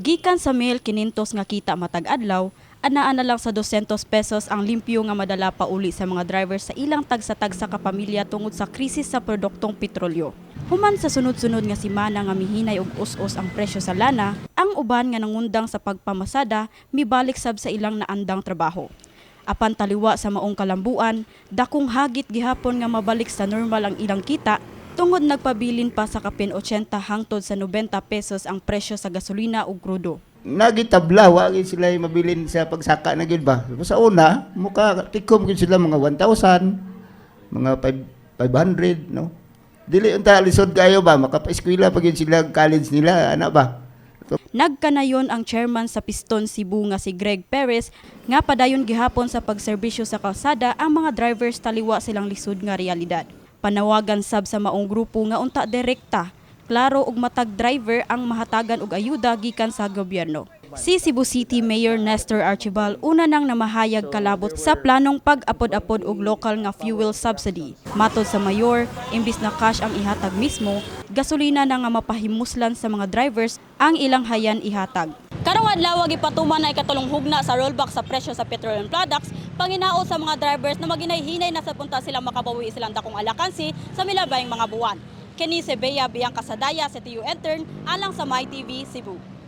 Gikan sa 1,500 nga kita matag adlaw, anaa na lang sa 200 pesos ang limpyo nga madala pauli sa mga driver sa ilang tagsa-tagsa ka pamilya tungod sa krisis sa produktong petrolyo. Human sa sunod-sunod nga simana nga mihinay og us-us ang presyo sa lana, ang uban nga nangundang sa pagpamasada mibalik sab sa ilang naandang trabaho. Apan taliwa sa maong kalambuan, dakong hagit gihapon nga mabalik sa normal ang ilang kita tungod nagpabilin pa sa kapin 80 hangtod sa 90 pesos ang presyo sa gasolina ug krudo. Nagitabla, wa gyud sila yung mabilin sa pagsaka na gyud ba. Sa una, muka tikom gyud sila mga 1,000, mga 5, 500, no? Dili unta lisod kayo ba, makapa-eskwela pa gyud sila, college nila, ana ba? Nagkanayon ang chairman sa Piston Cebu nga si Greg Perez nga padayon gihapon sa pagserbisyo sa kalsada ang mga drivers taliwa silang lisod nga realidad. Panawagan sab sa maong grupo nga unta direkta, klaro og matag driver ang mahatagan og ayuda gikan sa gobyerno. Si Cebu City Mayor Nestor Archival una nang namahayag kalabot sa planong pag-apod-apod og lokal nga fuel subsidy. Matod sa mayor, imbis na cash ang ihatag mismo, gasolina na nga mapahimuslan sa mga drivers ang ilang hayan ihatag. Karong adlaw gipatuman na ikatulong hugna sa rollback sa presyo sa petroleum products, panginaot sa mga drivers na maginay-hinay na sa punta sila makabawi silang dakong alakansi sa milabayng mga buwan. Kini si Bea Bianca Sadaya sa TU Intern alang sa MyTV Cebu.